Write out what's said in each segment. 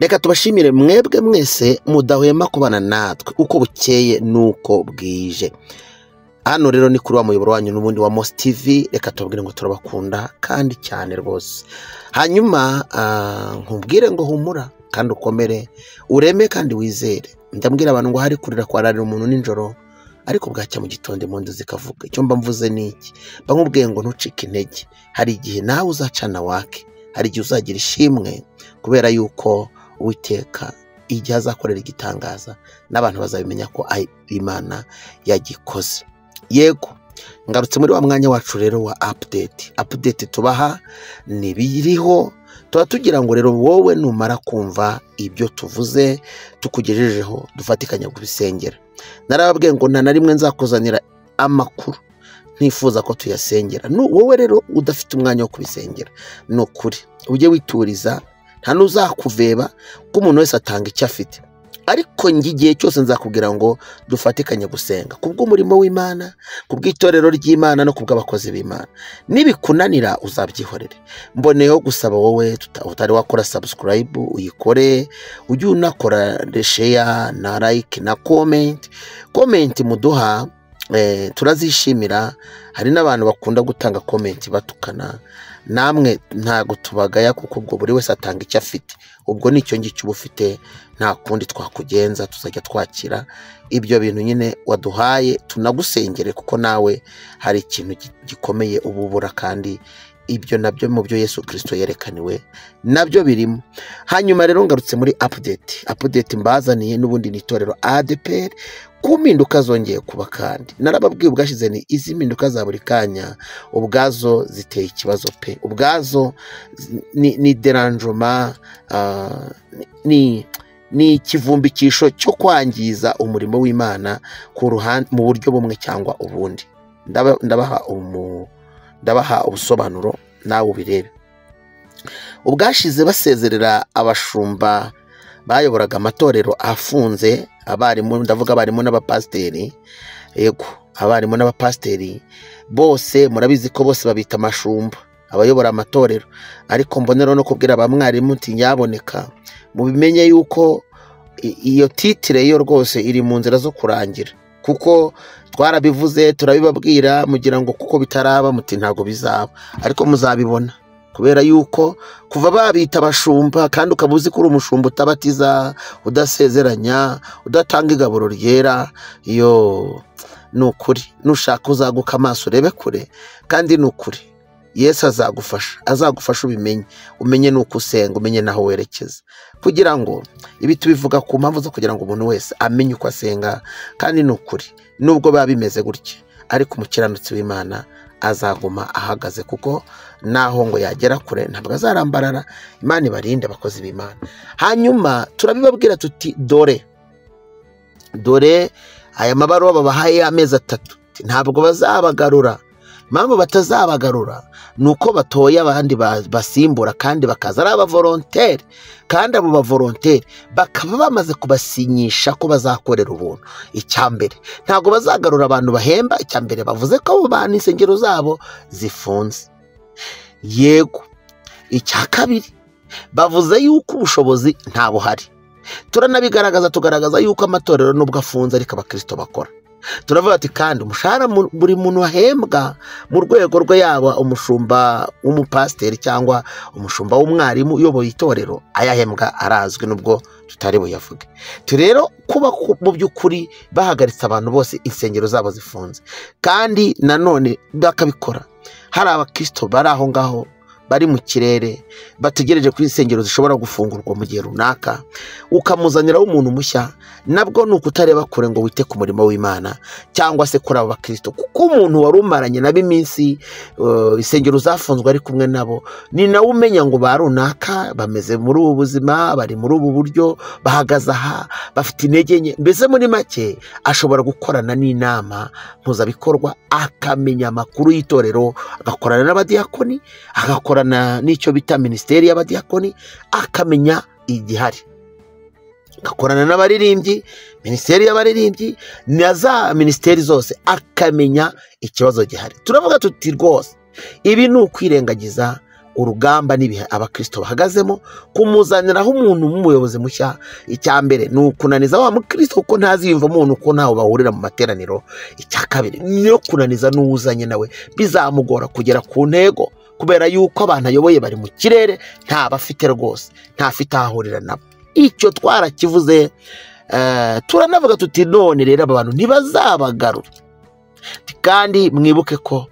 Reka tubashimire mwebwe mwese mudahwema kubana natwe uko bukeye n'uko bwije. Hano rero ni kuri wa muyoboro wanyu n'ubundi wa Mos TV. Reka tubabwire ngo turabakunda kandi cyane rwose. Hanyuma nkubwire ngo humura kandi ukomere, ureme kandi wizere. Ndabwira abantu ngo hari kurira kwararira umuntu nijoro, ariko bwacya mu gitondo impundu zikavuga. Icyo mba mvuze ni iki? Mba nkubwiye ngo ntucike intege. Hari igihe nawe uzacana wake, hari igihe uzagira ishimwe kubera yuko Uwiteka igihe azakorera igitangaza n'abantu bazabimenya ko Imana yagikoze. Yego, ngarutse muri wa mwanya wacu rero wa update. Update tubaha nibiriho, tuba tugira ngo rero wowe numara kumva ibyo tuvuze tukugejejeho dufatikanya kubisengera. Narababwiye ngo nta na rimwe nzakuzanira amakuru ntifuza ko tuyasengera. Wowe rero udafite umwanya wo kubisengera, ni ukuri ujye wituriza, nta n'uzakuveba kuko umuntu wese atanga icyo afite. Ariko njye igihe cyose nzakubwira ngo dufatikanye gusenga kubw'umurimo w'Imana, kubw'itorero ry'Imana no kubw'abakozi b'Imana. Nibikunanira uzabyihorere. Mboneyeho gusaba wowe utari wakora subscribe uyikore, ujye unakora share na like na comment. Comment muduha turazishimira. Hari n'abantu bakunda gutanga comment batukana, namwe ntago tubagaya kuko ubwo buri wese atanga icyo afite. Ubwo nicyo ngicyo uba ufite, nta kundi twakugenza, tuzajya twakira ibyo bintu nyine waduhaye, tunagusengere kuko nawe hari ikintu gikomeye ububura, kandi ibyo nabyo mu byo Yesu Kristo yerekaniwe nabyo birimo. Hanyuma rero ngarutse muri update. Update mbazaniye n'ubundi ni itorero ADEPR ku mpinduka zongeye kuba, kandi narababwiye ubwashize ni izi mpinduka za buri kanya ubwazo ziteye ikibazo pe. Ubwazo ni derangement, ni ikivumbikisho cyo kwangiza umurimo w'Imana ku ruhande mu buryo bumwe cyangwa ubundi. Ndabaha ubusobanuro nawe ubirebe. Ubwashize basezerera abashumba bayoboraga amatorero afunze, abarimu, ndavuga abarimu n'abapasiteri. Yego, abarimu n'abapasiteri bose murabizi ko bose babita amashumba, abayobora amatorero. Ariko mbonero no kubwira abamwarimu nti nyaboneka mubimenye yuko iyo titire yo rwose iri mu nzira zo kurangira, kuko twarabivuze turabibabwira mugira ngo kuko bitaraba muti ntago bizaba, ariko muzabibona. Kubera yuko kuva babita abashumba kandi ukaba uzi ko uri umushumba utabatiza, udasezeranya, udatanga igaburo ryera, iyo ni ukuri. Nushaka uzaguka amaso urebe kure, kandi ni ukuri Yesu azagufasha, azagufasha ubimenye, umenye nuko usenga, umenye naho werekeza. Kugira ngo ibi tubivuga ku mpamvu zo kugira ngo umuntu wese amenye uko asenga, kandi ni ukuri nubwo biba bimeze gutya, ariko umukiranutsi w'Imana azaguma ahagaze, kuko naho ngo yagera kure ntabwo azarambarara. Imana ibarinde abakozi b'Imana. Hanyuma turabibabwira tuti dore dore aya mabaruwa babahaye amezi 3 ntabwo bazabagarura. Impamvu batazabagarura ni uko batoye abandi basimbura, kandi bakaza ari abavolonteri, kandi abo bavolonteri bakaba bamaze kubasinyisha ko bazakorera ubuntu. Icyambere ntabwo bazagarura abantu bahemba. Icyambere bavuze ko abo bantu insengero zabo zifunze. Yego. Icya kabiri bavuze yuko ubushobozi nta buhari. Turanabigaragaza, tugaragaza yuko amatorero nubwo afunze ariko abakristo bakora. Turavuga ati kandi umushahara buri muntu ahembwa mu rwego rwe, yaba umushumba w'umupasiteri cyangwa umushumba w'umwarimu uyoboye itorero, ayahembwa arazwi nubwo tutari buyavuge. Rero kuba mu by'ukuri bahagaritse abantu bose insengero zabo zifunze, kandi nanone bakabikora hari abakristo bari aho ngaho bari mu kirere bategereje ko insengero zishobora gufungurwa mu gihe runaka, ukamuzaniraho umuntu mushya, nabwo ni ukutareba kure ngo wite ku murimo w'Imana cyangwa se kuri abo bakristo. Kuko umuntu wari umaranye nabo iminsi, insengero zafunzwe ari kumwe nabo, ni nawe umenya ngo ba runaka bameze muri ubu buzima, bari muri ubu buryo, bahagaze aha, bafite intege nke. Mbese muri make ashobora gukorana n'inama mpuzabikorwa, akamenya amakuru y'itorero, agakorana n'abadiyakoni, agakorana n'icyo bita minisiteri y'abadiyakoni, akamenya igihari, agakorana n'abaririmbyi, minisiteri y'abaririmbyi na za minisiteri zose, akamenya ikibazo gihari. Turavuga tuti rwose ibi ni ukwirengagiza Urugamba n'ibihe abakristo bahagazemo, kumuzaniraho umuntu w'umuyobozi mushya, icya mbere ni ukunaniza wa mukristo kuko ntaziyumva umuntu ko ntawe bahurira mu materaniro. Icya kabiri ni kunaniza n'uwuzanye nawe, bizamugora kugera ku ntego kubera yuko abantu ayoboye bari mu kirere, ntabafite rwose, ntafite aho ahurira nabo. Icyo twarakivuze, turanavuga tuti none rero aba bantu ntibazabagarura. Kandi mwibuke ko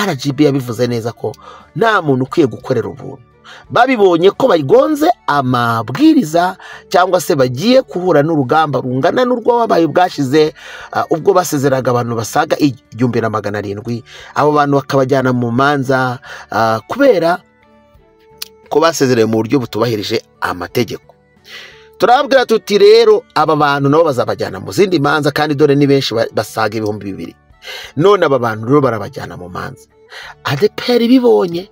RGB yabivuze neza ko nta muntu ukwiye gukorera ubuntu. Babibonye ko bagonze amabwiriza cyangwa se bagiye guhura n'urugamba rungana n'urwabaye bwashize, ubwo basezeraga abantu basaga 1700, abo bantu bakabajyana mu manza kubera ko basezerewe mu buryo butubahirije amategeko. Turababwira tuti rero aba bantu nabo bazabajyana mu zindi manza, kandi dore ni benshi basaga 2000. None aba bantu rero barabajyana mu manza. ADEPR bibonye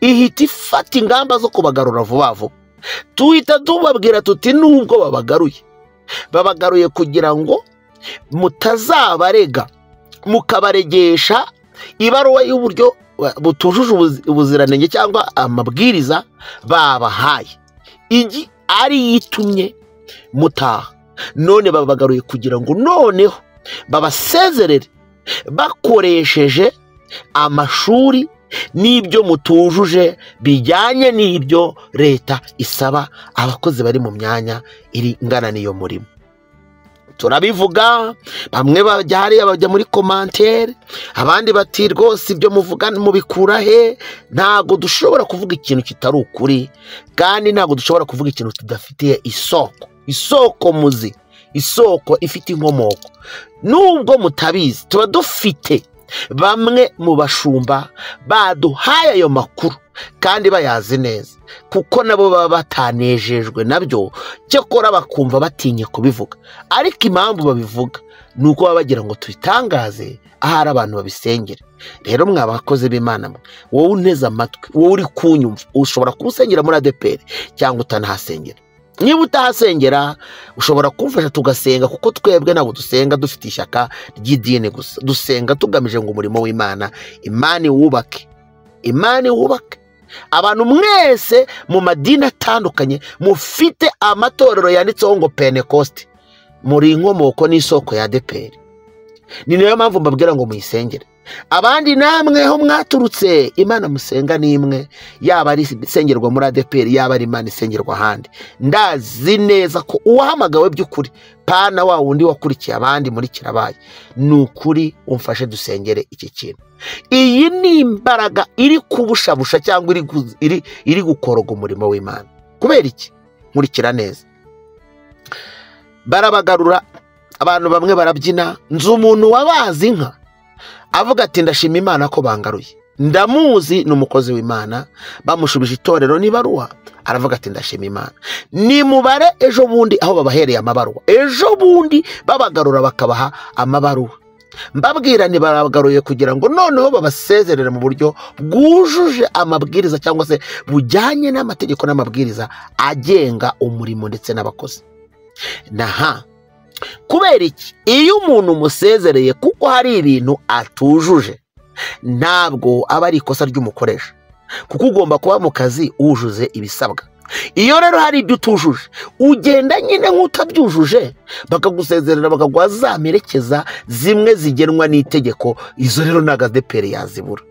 ihita ifata ingamba zo kubagarura vuba vuba. Tuhita tubabwira tuti nubwo babagaruye, babagaruye kugira ngo mutazabarega mukabaregesha ibaruwa y'uburyo butujuje ubuziranenge cyangwa amabwiriza babahaye, igi ari yitumye mutaha. None babagaruye kugira ngo noneho babasezerere bakoresheje amashuri n'ibyo mutujuje bijyanye n'ibyo leta isaba abakozi bari mu myanya iri ingana n'iyo murimo. Turabivuga, bamwe bajya hariya bajya muri commentaire, abandi bati rwose ibyo muvuga mubikura he? Ntago dushobora kuvuga ikintu kitari ukuri, kandi ntago dushobora kuvuga ikintu tudafitiye isoko. Isoko muzi, isoko ifite inkomoko. Nubwo mutabizi, tuba dufite bamwe mu bashumba baduhaye ayo makuru kandi bayazi neza, kuko nabo baba batanejejwe nabyo, cyakora bakumva batinye kubivuga. Ariko impamvu babivuga ni uko baba bagira ngo tubitangaze ahari abantu babisengere. Rero mwa bakozi b'Imana mwe, wowe unteze amatwi, wowe uri kunyumva, ushobora kumusengera muri ADEPR cyangwa utanahasengera. Niba utahasengera ushobora kumfasha tugasenga, kuko twebwe ntabwo dusenga dufite ishyaka ry'idini gusa, dusenga tugamije ngo umurimo w'Imana, Imana iwubake, Imana iwubake. Abantu mwese mu madini atandukanye mufite amatorero yanditseho ngo Pentecost, muri inkomoko n'isoko ya ADEPR. Ni nayo mpamvu mbabwira ngo muyisengere. Abandi namwe ho mwaturutse, Imana musenga ni imwe, yaba ari isengerwa muri ADEPR, yaba ari Imana isengerwa ahandi. Ndazi neza ko uwahamagawe by'ukuri, pana wa wundi wakurikiye abandi muri kirabaye, ni ukuri umfashe dusengere iki kintu. Iyi ni imbaraga iri kubushabusha cyangwa iri gukoroga umurimo w'Imana. Kubera iki? Nkurikira neza. Barabagarura, abantu bamwe barabyina. Nzi umuntu wabazi inka avuga ati ndashima Imana ko bangaruye, ndamuzi ni umukozi w'Imana, bamushubije itorero n'ibaruwa, aravuga ati ndashima Imana. Ni mubare ejo bundi aho babahereye amabaruwa, ejo bundi babagarura bakabaha amabaruwa. Mbabwira ni baragaruye kugira ngo noneho babasezerere mu buryo bwujuje amabwiriza cyangwa se bujyanye n'amategeko n'amabwiriza agenga umurimo ndetse n'abakozi. Naha kubera iki? Iyo umuntu umusezereye kuko hari ibintu atujuje, ntabwo aba ari ikosa ry'umukoresha, kuko ugomba kuba mu kazi wujuze ibisabwa. Iyo rero hari ibyo utujuje, ugenda nyine nk'utabyujuje, bakagusezerera bakaguha za merekeza zimwe zigenwa n'itegeko. Izo rero ntabwo ADEPR yazibura.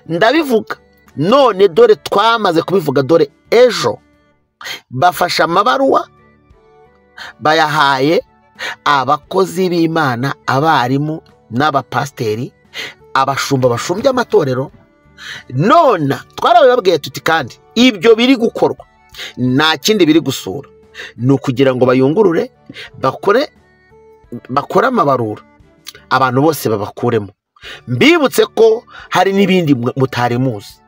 Ndabivuga none, dore twamaze kubivuga, dore ejo bafashe amabaruwa bayahaye abakozi b'Imana, abarimu n'abapasiteri, abashumba bashumbye amatorero. None twarabibabwiye tuti kandi ibyo biri gukorwa nta kindi biri gusura, ni ukugira ngo bayungurure, bakore amabarura, abantu bose babakuremo. Mbibutse ko hari n'ibindi mutari muzi.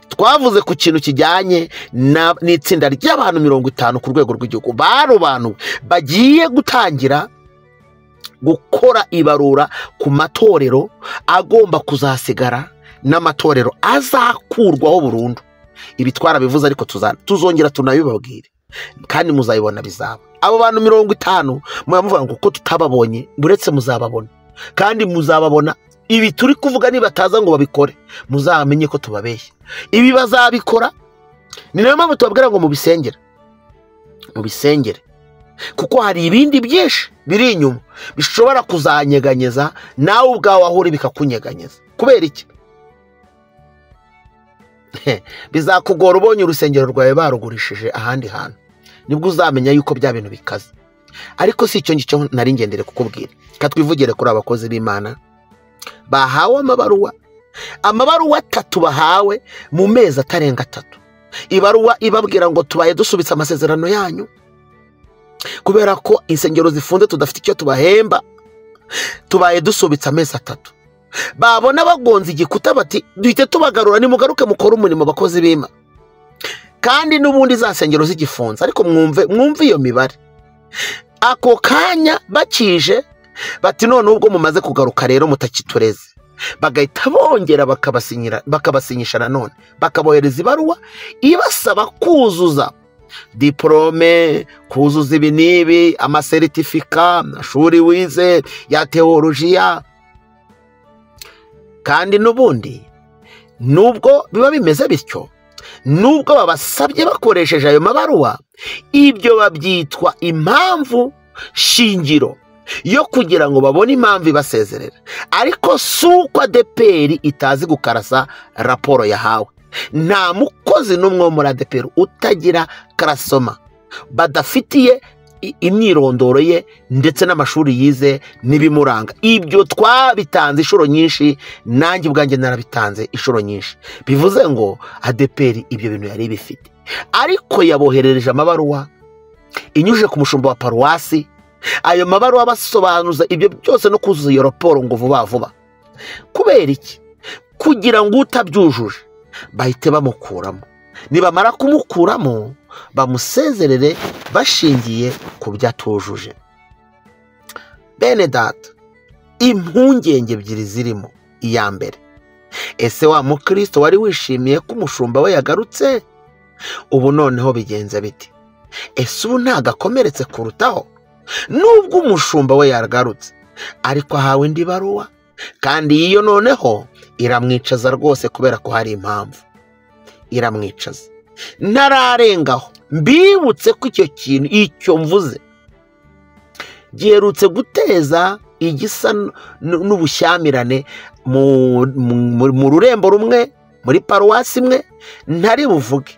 Twavuze ku kintu kijyanye n'itsinda ry'abantu 50 ku rwego rw'igihugu barobanuwe, bagiye gutangira gukora ibarura ku matorero agomba kuzasigara n'amatorero azakurwaho burundu. Ibi twarabivuze, ariko tuzongera tunabibabwire kandi muzabibona bizaba. Abo bantu 50 muba muvuga ngo ko tutababonye, buretse muzababona, kandi muzababona Ibi turi kuvuga nibataza ngo babikore, muzamenye ko tubabeshya. Ibi bazabikora, ni nayo mpamvu tubabwira ngo mubisengere, mubisengere, kuko hari ibindi byinshi biri inyuma bishobora kuzanyeganyeza nawe ubwawe aho uri bikakunyeganyeza. Kubera iki? Bizakugora ubonye urusengero rwawe barugurishije ahandi hantu, nibwo uzamenya yuko bya bintu bikaze. Ariko si icyo ngicyo nari ngendere kukubwira. Katwivugire kuri abakozi b'Imana bahawe amabaruwa, amabaruwa 3 bahawe mu mezi atarenga 3. Ibaruwa ibabwira ngo tubaye dusubitse amasezerano yanyu kubera ko insengero zifunze tudafite icyo tubahemba, tubaye dusubitse amezi 3. Babona bagonze igikuta bati duhite tubagarura, nimugaruke mukore umurimo bakozi b'Imana. Kandi n'ubundi za nsengero zigifunze. Ariko mwumve iyo mibare. Ako kanya bakije bati none ubwo mumaze kugaruka rero mutakitureze, bagahita bongera bakabasinyisha nanone, bakabohereza ibaruwa ibasaba kuzuza diplome, kuzuza ibi n'ibi, amasertifika, amashuri wize ya teolojiya. Kandi n'ubundi nubwo biba bimeze bityo, nubwo babasabye bakoresheje ayo mabaruwa, ibyo babyitwa impamvu shingiro yo kugira ngo babone impamvu ibasezerera. Ariko si uko ADEPR itazi gukarasa raporo yahawe. Nta mukozi n'umwe wo muri ADEPR utagira karasoma badafitiye imyirondoro ye ndetse n'amashuri yize n'ibimuranga. Ibyo twabitanze inshuro nyinshi, nanjye ubwanjye narabitanze inshuro nyinshi. Bivuze ngo ADEPR ibyo bintu yari bifite, ariko yaboherereje amabaruwa inyujije ku mushumba wa paruwasi. Ayo mabaruwa basobanuza ibyo byose no kuzuza iyo raporo ngo vuba vuba. Kubera iki? Kugira ngo utabyujuje bahite bamukuramo. Nibamara kumukuramo bamusezerere bashingiye ku byo atujuje. Bene data, impungenge ebyiri zirimo. Iya mbere, ese wa mukristo wari wishimiye ko umushumba we yagarutse, ubu noneho bigenze biti? Ese ubu ntagakomeretse kurutaho? Nubwo umushumba we yagarutse, ariko ahawe indi baruwa, kandi iyo noneho iramwicaza rwose kubera ko hari impamvu iramwicaza. Ntararengaho mbibutse ko icyo kintu, icyo mvuze, giherutse guteza igisa n'ubushyamirane mu rurembo rumwe, muri paruwasi imwe ntari buvuge,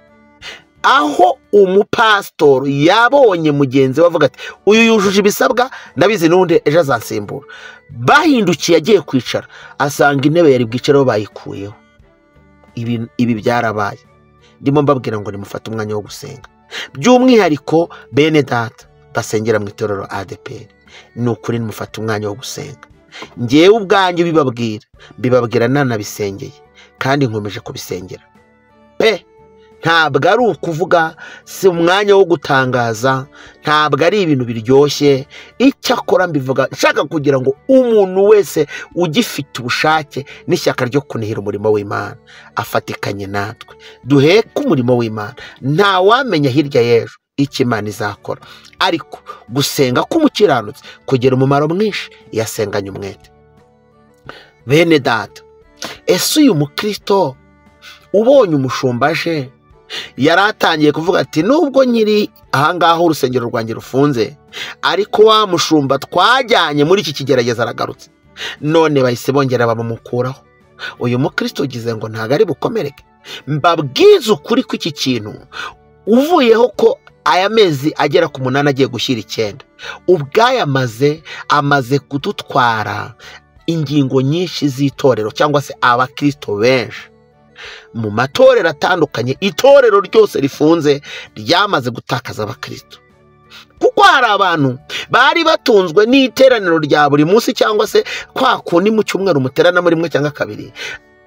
aho umupasitoro yabonye mugenzi we avuga ati uyu yujuje ibisabwa, ndabizi n'undi ejo azansimbura. Bahindukiye agiye kwicara asanga intebe yari bwicareho bayikuyeho. Ibi byarabaye. Ndimo mbabwira ngo nimufate umwanya wo gusenga, by'umwihariko bene data basengera mu itorero ADEPR. Ni ukuri nimufate umwanya wo gusenga. Ngewe ubwanjye mbibabwira nanabisengeye, kandi nkomeje kubisengera pe. Ntabwo ari ukuvuga, si umwanya wo gutangaza, ntabwo ari ibintu biryoshye. Icyakora mbivuga nshaka kugira ngo umuntu wese ugifite ubushake n'ishyaka ryo kunihira umurimo w'Imana afatikanye natwe, duheke umurimo w'Imana. Nta wamenya hirya y'ejo icyo Imana izakora, ariko gusenga k'umukiranutsi kugira umumaro mwinshi iyo asenganye umwete. Bene data, ese uyu mukristo ubonye umushumba aje yari atangiye kuvuga ati nubwo nkiri ahangaha urusengero rwanjye rufunze, ariko wa mushumba twajyanye muri iki kigerageza aragarutse, none bahise bongera bamumukuraho. Uyu mukristo ugize ngo ntago ari bukomereke. Mbabwize ukuri ko iki kintu uvuyeho ko aya mezi agera ku 8 agiye gushyira 9, ubwayamaze amaze kudutwara ingingo nyinshi z'itorero cyangwa se abakristo benshi mu matorero atandukanye. Itorero ryose rifunze ryamaze gutakaza abakristo, kuko hari abantu bari batunzwe n'iteraniro rya buri munsi, cyangwa se kwa kundi mu cyumweru muterana muri rimwe cyangwa kabiri,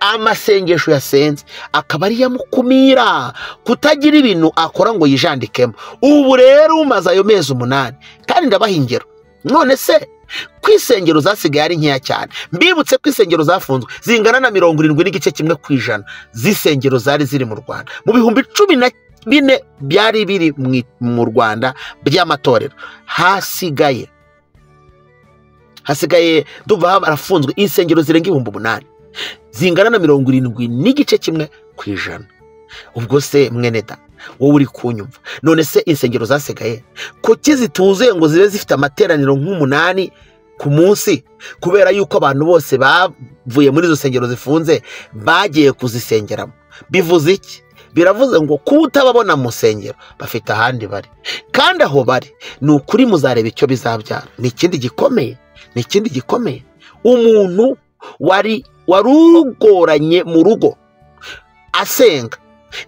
amasengesho yasenze akaba ari yamukumira kutagira ibintu akora ngo yijandikemo. Ubu rero umaze ayo mezi 8, kandi ndabaha ingero. None se ku isengero zasigaye ari nkeya cyane. Mbibutse ko isengero zafunzwe zingana na 70.1% z'isengero zari ziri mu Rwanda. Mu 14,000 byari biri mu Rwanda by'amatorero, hasigaye Hasigaye ndumva harafunzwe insengero zirenga 8,000 zingana na 70.1%. Ubwo se mwene da wowe uri kunyumva, none se insengero zasigaye kuki zituzuye ngo zibe zifite amateraniro nk'umunani ku munsi? Kubera yuko abantu bose bavuye muri izo nsengero zifunze bagiye kuzisengeramo. Bivuze iki? Biravuze ngo kuba utababona mu nsengero bafite ahandi bari, kandi aho bari ni ukuri muzareba icyo bizabyara. Ni ikindi gikomeye, ni ikindi gikomeye. Umuntu wari warugoranye mu rugo asenga,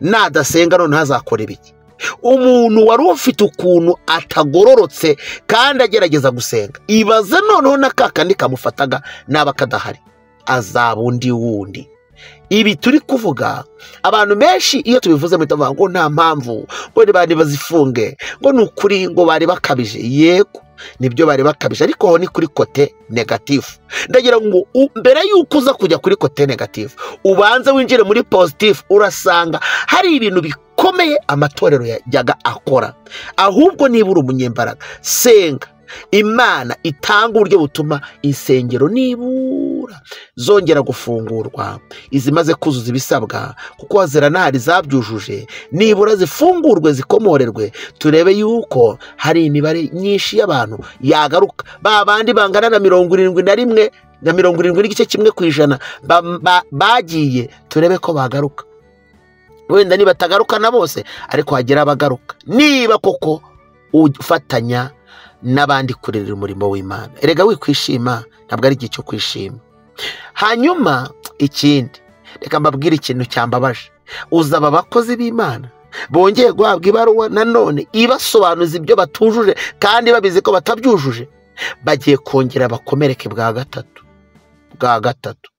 nadasenga none ntazakora ibiki? Umuntu wari ufite ukuntu atagororotse kandi agerageza gusenga, ibaze noneho na kakandi kamufataga naba kadahari, azaba undi wundi. Ibi turi kuvuga abantu benshi iyo tubivuze muhita bavuga ngo nta mpamvu, ngo bari bazifunge, ngo ni ukuri ngo bari bakabije. Yego nibyo bari bakabije, ariko aho ni kuri côté négatif. Ndagira ngo mbere yuko uza kujya kuri côté négatif ubanze winjire muri positif. Urasanga hari ibintu bikomeye amatorero yajyaga akora. Ahubwo niba uri umunyembaraga, senga Imana itanga uburyo butuma insengero nibura zongera gufungurwa, izimaze kuzuza ibisabwa, kuko ziranahari zabyujuje, nibura zifungurwe zikomorerwe, turebe yuko hari imibare nyinshi y'abantu yagaruka. Ba bandi bangana na 71 na 70.1% bagiye, turebe ko bagaruka. Wenda nibatagaruka na bose, ariko hagira abagaruka niba koko ufatanya n'abandi kurerera umurimo w'Imana. Erega wikwishima, ntabwo ari igihe cyo kwishima. Hanyuma ikindi, reka mbabwire ikintu cyambabaje. Uzaba abakozi b'Imana bongeye guhabwa ibaruwa nanone ibasobanuza ibyo batujuje kandi babizi ko batabyujuje, bagiye kongera bakomereke bwa gatatu, bwa gatatu.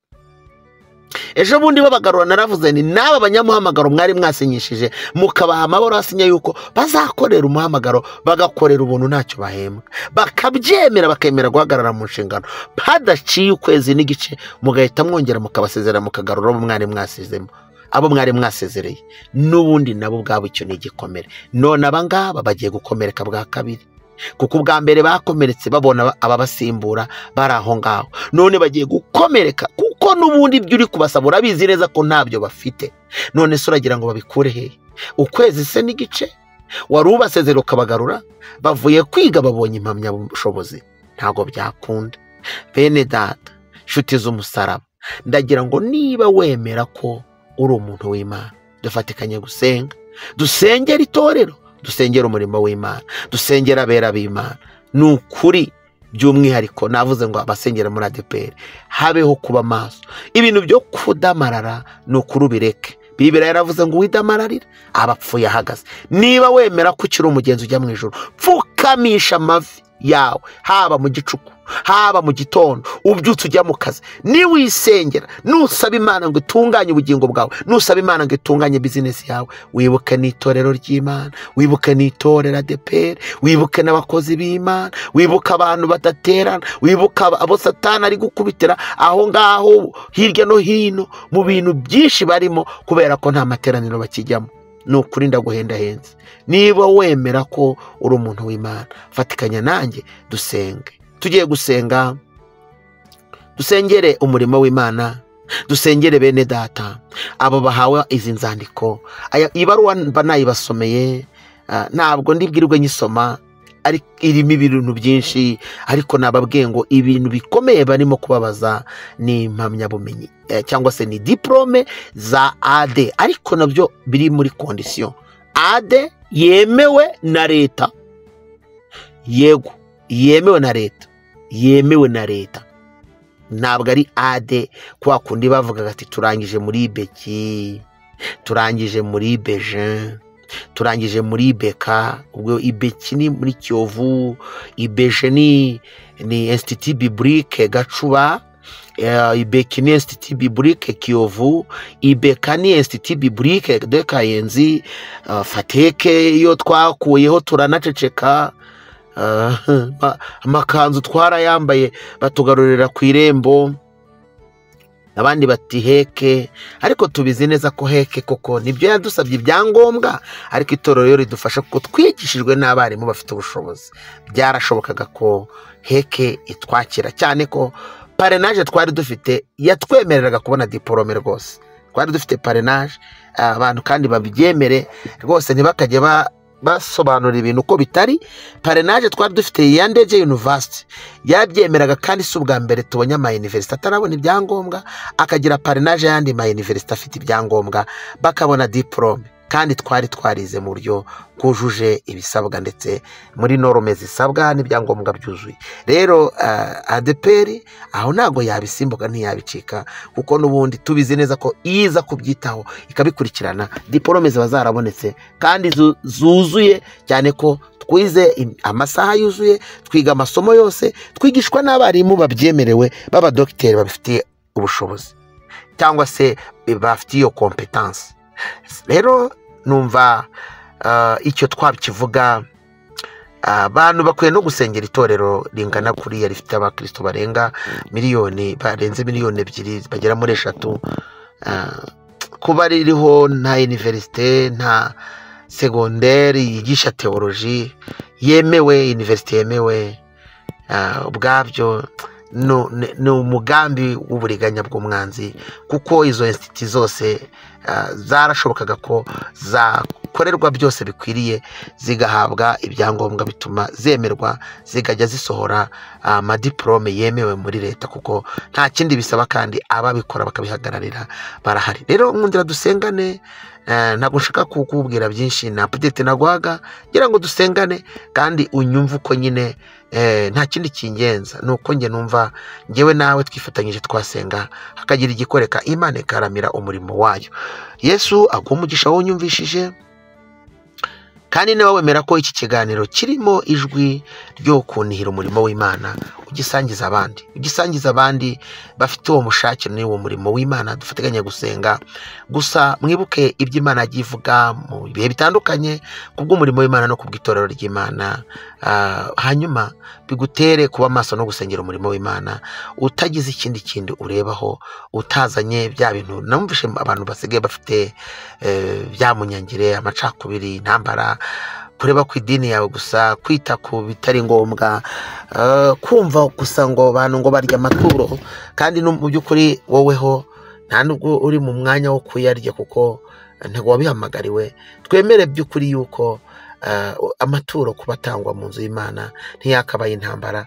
Ejo bundi babagarura naravuze ni n'aba banyamuhamagaro mwari mwasinyishije mukabaha amabaro asinya yuko bazakorera umuhamagaro, bagakorera ubuntu ntacyo bahembwa, bakabyemera, bakemera guhagarara mu nshingano, hadaciye ukwezi n'igice mugahita mwongera mukabasezera, mukagarura abo mwari mwasizemo, abo mwari mwasezereye. N'ubundi nabo ubwabo icyo ni igikomere. None aba ngaba bagiye gukomereka bwa kabiri, kuko ubwa mbere bakomeretse babona ababasimbura bari aho ngaho, none bagiye gukomereka kuko n'ubundi ibyo uri kubasaba urabizi neza ko ntabyo bafite. None se uragira ngo babikure hehe? Ukwezi se n'igice wari ubasezera ukabagarura, bavuye kwiga babonye impamyabushobozi, ntabwo byakunda. Bene data, nshuti z'umusaraba, ndagira ngo niba wemera ko uri umuntu w'Imana, dufatikanye gusenga, dusengera itorero, dusengera umurimo w'Imana, dusengera abera b'Imana. Ni ukuri by'umwihariko navuze ngo abasengera muri ADEPR habeho kuba maso. Ibintu byo kudamarara ni ukuri ubireke. Bibiriya yaravuze ngo uwidamararira abapfuye ahagaze. Niba wemera ko ukiri umugenzi ujya mu ijuru, pfukamisha amavi yawe, haba mu gicuku, haba mu gitondo, ubyutse ujya mu kazi, niwisengera, nusaba Imana ngo itunganye ubugingo bwawe, nusaba Imana ngo itunganye bizinesi yawe, wibuke n'itorero ry'Imana, wibuke n'itorero ADEPR, wibuke n'abakozi b'Imana, wibuke abantu badaterana, wibuke abo Satani ari gukubitira aho ngaho hirya no hino mu bintu byinshi barimo, kubera ko nta materaniro bakijyamo. Ni ukuri ndaguhendahenze. Niba wemera ko uri umuntu w'Imana, fatikanya nanjye dusenge. Tugiye gusenga, dusengere umurimo w'Imana, dusengere bene data abo bahawe izi nzandiko. Aya ibaruwa mba nayibasomeye, ntabwo ndibwirwe nyisoma, ariko irimo ibintu byinshi, ariko nababwiye ngo ibintu bikomeye barimo kubabaza ni impamyabumenyi, cyangwa se ni diplome za AD, ariko nabyo biri muri condition AD yemewe na leta. Yego, yemewe na leta, yemewe na leta, ntabwo ari AD kwa kundi bavugaga ati turangije muri Beki, turangije muri Beje, turangije muri Beka. Ubwo Ibeki ni muri Kiyovu, Ibeje ni Institut Biblique Gacuba, Ibeki ni Institut Biblique Kiyovu, Ibeka ni Institut Biblique de Kayenzi, Fateke iyo twakuyeho turanaceceka, amakanzu twarayambaye batugarurira ku irembo. Abandi bati HEC, ariko tubizi neza ko HEC koko nibyo yadusabye ibyangombwa, ariko itorero ryo ridufasha kuko twigishijwe n'abarimu bafite ubushobozi. Byarashobokaga ko HEC itwakira, cyane ko parrainage twari dufite yatwemereraga kubona diporome rwose. Twari dufite parrainage, abantu kandi babyemere rwose, ntibakajye basobanura ibintu uko bitari. Parrainage twari dufite ya Ndege University yabyemeraga, kandi si ubwa mbere tubonye ama university atarabona ibyangombwa akagira parrainage y'andi ma university afite ibyangombwa bakabona diporome, kandi twari twarize mu buryo bwujuje ibisabwa ndetse muri normes zisabwa n'ibyangombwa byuzuye. Rero ADEPR aho ntabwo yabisimbuka, ntiyabicika, kuko n'ubundi tubizi neza ko iza kubyitaho ikabikurikirana, diporome ziba zarabonetse kandi zuzuye, cyane ko twize amasaha yuzuye, twiga amasomo yose, twigishwa n'abarimu babyemerewe b'abadogiteri babifitiye ubushobozi cyangwa se bafitiye iyo compétence. Rero numva icyo twakivuga, abantu bakwiye no gusengera itorero ringana kuriya rifite abakristo barenga miliyoni, barenze 2 miliyoni bagera muri 3, kuba ririho nta université, nta segonderi yigisha théologie yemewe, université yemewe, ubwabyo ni umugambi w'uburiganya bw'umwanzi, kuko izo institut zose zarashobokaga ko zakorerwa byose bikwiriye, zigahabwa ibyangombwa bituma zemerwa, zikajya zisohora amadiporome yemewe muri leta, kuko nta kindi bisaba, kandi ababikora bakabihagararira barahari. Rero nkundira dusengane, ntabwo nshaka kukubwira byinshi, na update naguhaga ngira ngo dusengane kandi unyumve uko nyine, nta kindi kingenza ni uko njye numva njyewe nawe twifatanyije twasenga hakagira igikoreka, Imana ikaramira umurimo wayo. Yesu aguha umugisha wowe unyumvishije, kandi niba wemera ko iki kiganiro kirimo ijwi ryo kunihira umurimo w'Imana, ugisangiza abandi, ugisangiza abandi bafite uwo mushake n'uwo murimo w'Imana, dufatikanye gusenga. Gusa mwibuke ibyo Imana yagiye ivuga mu bihe bitandukanye kubw'umurimo w'Imana no kubw'itorero ry'Imana, hanyuma bigutere kuba maso no gusengera umurimo w'Imana utagize ikindi kindi urebaho, utazanye bya bintu namvise abantu basigaye bafite, bya munyangire, amacakubiri, intambara, kureba ku idini yawe gusa, kwita ku bitari ngombwa, kumva gusa ngo abantu ngo barya amaturo, kandi no mu by'ukuri woweho nta nubwo uri mu mwanya wo kuyarya kuko ntabwo wabihamagariwe. Twemere by'ukuri yuko amaturo kuba atangwa mu nzu y'Imana ntiyakabaye intambara.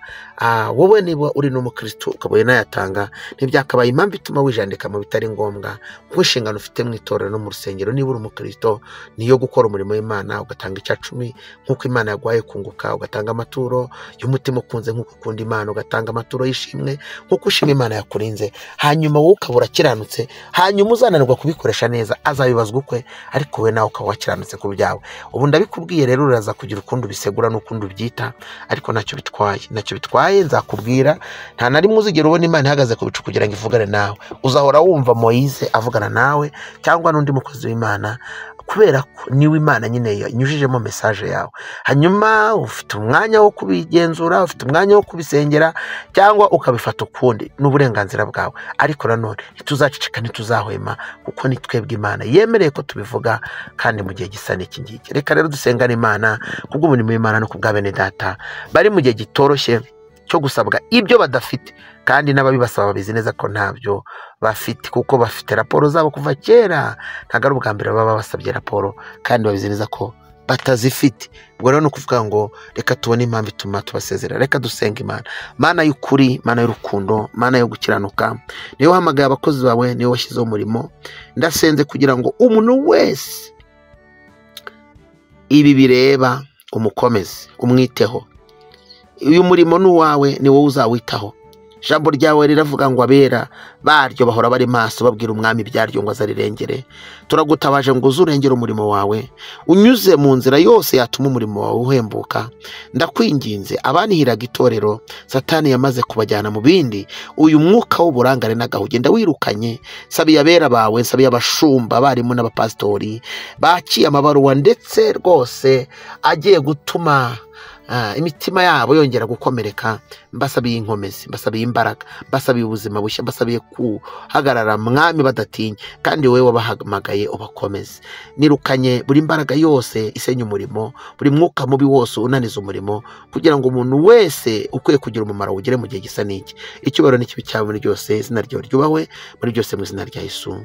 Wowe niba uri n'umukristo ukaba unayatanga, ntibyakabaye impamvu ituma wijandika mu bitari ngombwa, kuko inshingano ufite mu itorero no mu rusengero niba uri umukristo niyo gukora umurimo w'Imana, ugatanga icya cumi nk'uko Imana yaguhaye kunguka, ugatanga amaturo y'umutima ukunze nk'uko ukunda Imana, ugatanga amaturo y'ishimwe nk'uko ushima Imana yakurinze, hanyuma wowe ukaba urakiranutse. Hanyuma uzananirwa kubikoresha neza azabibazwa ukwe, ariko wowe nawe ukaba wakiranutse ku byawe. Ubu ndabikubwiye rero, uraza kugira ukundi ubisegura n'ukundi ubyita, ariko ntacyo bitwaye, ntacyo bitwaye. Nzakubwira, nta na rimwe uzigera ubona Imana ihagaze ku bicu kugira ngo ivugane nawe. Uzahora wumva Moyize avugana nawe cyangwa n'undi mukozi w'Imana, kubera ko niwe Imana nyine yanyujijemo message yawe. Hanyuma ufite umwanya wo kubigenzura, ufite umwanya wo kubisengera cyangwa ukabifata ukundi, ni uburenganzira bwawe. Ariko nanone ntituzaceceka, ntituzahwema, kuko ni twebwe Imana yemereye ko tubivuga kandi mu gihe gisa n'iki ngiki. Reka rero dusengane Imana kubw'umurimo w'Imana no kubwa bene data bari mu gihe kitoroshye cyo gusabwa ibyo badafite, kandi n'ababibasaba babizi neza ko ntabyo bafite, kuko bafite raporo zabo kuva kera. Ntabwo ari ubwa mbere baba basabye raporo kandi babizi neza ko batazifite. Ubwo rero ni ukuvuga ngo reka tubone impamvu ituma tubasezerera. Reka dusenga Imana. Mana y'ukuri, Mana y'urukundo, Mana yo gukiranuka, niwe wahamagaye abakozi bawe, niwe washyizeho umurimo. Ndasenze kugira ngo umuntu wese ibi bireba umukomeze, umwiteho. Uyu murimo ni uwawe, ni wowe uzawitaho. Ijambo ryawe riravuga ngo abera baryo bahora bari maso, babwira umwami ibyaryo ngo azarirengere. Turagutabaje ngo uze urengere umurimo wawe, unyuze mu nzira yose yatuma umurimo wawe uhembuka. Ndakwinginze, abanihiraga itorero Satani yamaze kubajyana mu bindi, uyu mwuka w'uburangare n'agahu wirukanye. Sabiye abera bawe, sabiye abashumba, abarimu n'abapasitori bakiye amabaruwa, ndetse rwose agiye gutuma imitima yabo yongera gukomereka, mbasabiye inkomezi, mbasabiye imbaraga, mbasabiye ubuzima bushya, mbasabiye guhagarara Mwami badatinya, kandi wowe wabahamagaye ubakomeze. Nirukanye buri mbaraga yose isenya umurimo, buri mwuka mubi wose unaniza umurimo, kugira ngo umuntu wese ukwiye kugira umumaro ugere mu gihe gisa n'iki. Icyubahiro n'ikibi cyawe muri byose, izina ryawe ryubahwe muri byose, mu izina rya Yesu,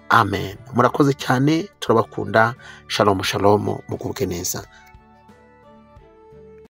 amen. Murakoze cyane, turabakunda. Shalom shalom, mugubwe neza.